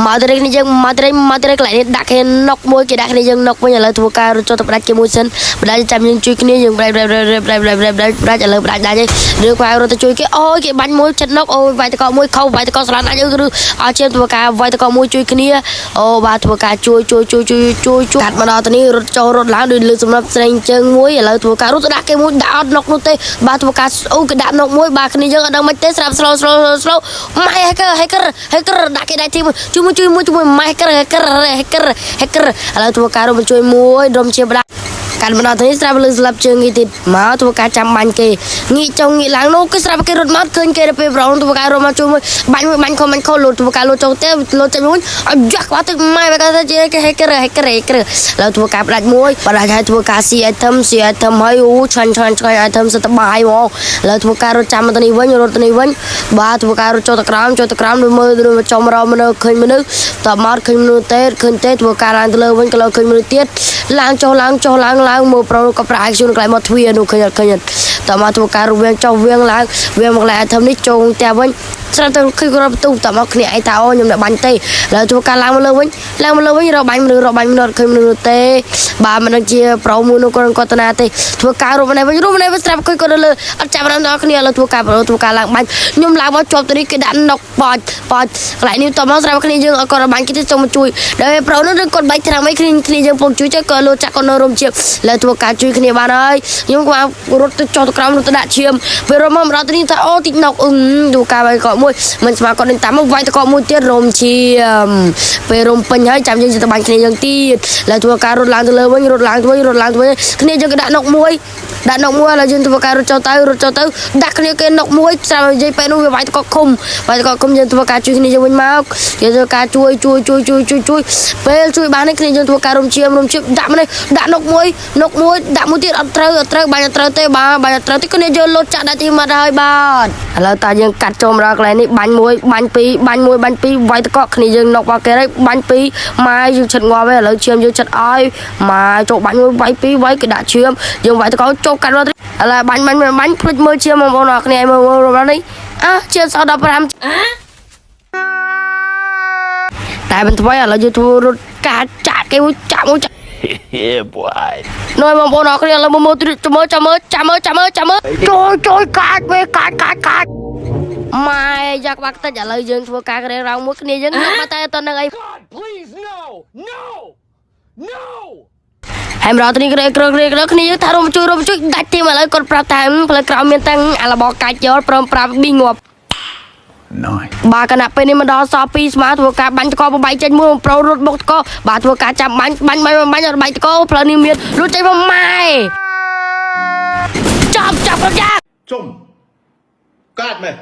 មកទៅនេះយើងមកទៅមកទៅកន្លែងនេះដាក់គេ knock មួយគេដាក់គ្នាយើង knock វិញឥឡូវធ្វើការរត់ចូលទៅផ្ដាច់គេមួយសិនផ្ដាច់ចាំយើងជួយគ្នាយើងផ្ដាច់ផ្ដាច់ផ្ដាច់ផ្ដាច់ផ្ដាច់ផ្ដាច់ផ្ដាច់ឥឡូវផ្ដាច់ដាច់ហើយឬខ្វែរត់ទៅជួយគេអូយគេបាញ់មួយចិត្ត knock អូយវាយតកមួយខោវាយតកស្លាន់អាចឬអត់ជាធ្វើការវាយតកមួយជួយគ្នាអូបាទធ្វើការជួយជួយជួយជួយជួយជួយកាត់មកដល់ទៅនេះរត់ចូលរត់ឡើងដូចលើសំរាប់ស្រេងជើងមួយឥឡូវធ្វើការរត់ទៅដាក់គេមួយដាក់អត់ knock នោះទេបាទធ្វើការអូគេដាក់ knock មួយបាទគ្នាយើងអត់ដឹងមិនទេស្រាប់ slow slow slow ម៉ែ hacker hacker hacker ដាក់គេដាក់ទីមួយជួយមួយជួយមួយជួយមួយម៉ែ hacker hacker hacker hacker ឥឡូវធ្វើការរត់មកជួយមួយរំជាផ្ដាកាន់មកដល់ទៅនេះស្រាប់លើស្លាប់ជើងគេទៀតមកធ្វើការចាំបាញ់គេងាកចុងងាកឡើងនោះគឺស្រាប់គេរត់មកឃើញគេទៅពេលប្រងធ្វើការរត់មកជួយមួយបាញ់មួយបាញ់ខំបាញ់ខំលូតធ្វើការលូតចុងទេលូតចេញមួយឲ្យយ៉ាក់ក្បាលទឹកម៉ែបើថាជាគេ hacker hacker hacker ឥឡូវធ្វើការផ្ដាច់មួយផ្ដាច់ឲ្យធ្វើការ see item see item ហើយអូឆ្ងាញ់ឆ្ងាញ់ឆ្ងាញ់ item សិតតបាយហ្មងឥឡូវធ្វើការរត់ចាំមកទៅនេះវិញរត់ទៅនេះវិញបាទធ្វើការរត់ចូលទៅក្រោមចូលទៅក្រោមដូចមើលដូចចំរមនុស្សឃើញមនុស្សតមកឃើញមនុស្សទេឃើញទេធ្វើការឡើងទៅលើវិញក៏លើឃើញមនុស្សទៀតឡើងចុះឡើងចុះឡើងឡើងមើលប្រូក៏ប្រា action កន្លែងមកទ្វារនោះឃើញអត់ឃើញអត់តមកធ្វើការរវៀងចុះវៀងឡើងវៀងមកកន្លែង item នេះចូលផ្ទះវិញស្រាប់តែឃើញគាត់បន្ទុះតមកគ្នាឯងថាអូខ្ញុំអ្នកបាញ់ទេឥឡូវធ្វើការឡើងមកលើវិញឡើងមកលើវិញរកបាញ់មនុស្សរកបាញ់មនុស្សអត់ឃើញមនុស្សទេបាទមិនដឹងជាប្រូមួយនោះគាត់គាត់ទៅណាទេធ្វើការរកម្នាក់វិញរកម្នាក់វិញស្រាប់ឃើញគាត់នៅលើអត់ចាប់អារម្មណ៍ដល់គ្នាឥឡូវធ្វើការប្រូធ្វើការឡើងបាញ់ខ្ញុំឡើងមកជាប់ទៅនេះគេដាក់ knock ប៉ចប៉ចកន្លែងនេះតមកស្រាប់គ្នាយើងអត់គាត់បាញ់គេទេចង់មកជួយដល់ប្រូនោះគាត់បាច់ត្រាំអីគ្នាគ្នាយើងពងជួយចុះក៏លោចាក់គាត់នៅរំជាឥឡូវធ្វើការជួយគ្នាបានហើយខ្ញុំក៏រត់ទៅចុះទៅក្រោមរត់ទៅដាក់ឈាមពេលរត់មកដល់ទៅនេះថាអូតិច knock អឺធ្វើការវាយកមួយមិនស្មើគាត់នឹងតាមមកវាយតកមួយទៀតរំឈាមពេលរំពេញហើយចាំយើងទៅបាញ់គ្នាយើងទៀតឥឡូវធ្វើការរត់ឡើងទៅលើវិញរត់ឡើងទៅវិញរត់ឡើងទៅវិញគ្នាយើងក៏ដាក់ knock មួយដាក់ knock មួយឥឡូវយើងធ្វើការរត់ចុះទៅរត់ចុះទៅដាក់គ្នាគេ knock មួយស្រាប់និយាយពេលនោះវាវាយតកឃុំវាយតកឃុំយើងធ្វើការជួយគ្នាយើងវិញមកយើងធ្វើការជួយជួយជួយជួយជួយជួយពេលជួយបាននេះគ្នាយើងធ្វើការរំឈាមរំឈាមដាក់មកនេះដាក់ knock មួយ knock មួយដាក់មួយទៀតអត់ត្រូវអត់ត្រូវបាញ់អត់ត្រូវទេបាទបាញ់អត់ត្រូវទេគ្នាយើងលុតចាក់ដាក់ទីមកហើយបាទឥឡូវតាយើងកាត់ចូលមកដល់កន្លែងនេះបាញ់មួយបាញ់ពីរបាញ់មួយបាញ់ពីរវាយតកគ្នាយើង knock មកគេហើយបាញ់ពីរម៉ែយើងឆិតងាប់ហើយឥឡូវឈាមយើងឆិតឲ្យម៉ែចូលបាញ់មួយវាយពីរវាយគេដាក់ឈាមយើងវាយតកចូលកាត់មកឥឡូវបាញ់បាញ់បាញ់ភ្លេចមើលឈាមបងប្អូនអរគ្នាមើលមើលនេះអើឈាមសល់15តែមិនថ្មីឥឡូវយើងធ្វើរត់ការចាក់គេមួយចាក់មួយចាក់ Yeah, boy. ណយបងប្អូនអរគ្នាឥឡូវមើលមើលចាំមើលចាំមើលចាំមើលចាំមើលចាំមើលជួយជួយកាច់វេកាច់កាច់កាច់ម៉ែយ៉ាក់បាក់តិចឥឡូវយើងធ្វើការក្រេរងមួយគ្នាយើងនឹកមកតែតនឹងអី God, please, no! No! No! ហើយមកដល់ទីនេះក្រេក្រក្រក្រគ្នាយើងថារំជួយរំជួយដាច់ទីមកឥឡូវគាត់ប្រាប់ថាផ្លូវក្រោមមានតាំងអាលបកាច់យកព្រមប្រាប់ប៊ីងាប់ Nice. បាទគណៈពេលនេះមកដល់ស2ស្មើធ្វើការបាញ់តកបបែកចេញមួយប្រូរត់បុកតកបាទធ្វើការចាំបាញ់បាញ់បាញ់បាញ់អត់បាញ់តកផ្លូវនេះមានរត់ចេញមកម៉ែចាប់ចាប់គាត់យ៉ា ជុំកាត់មែន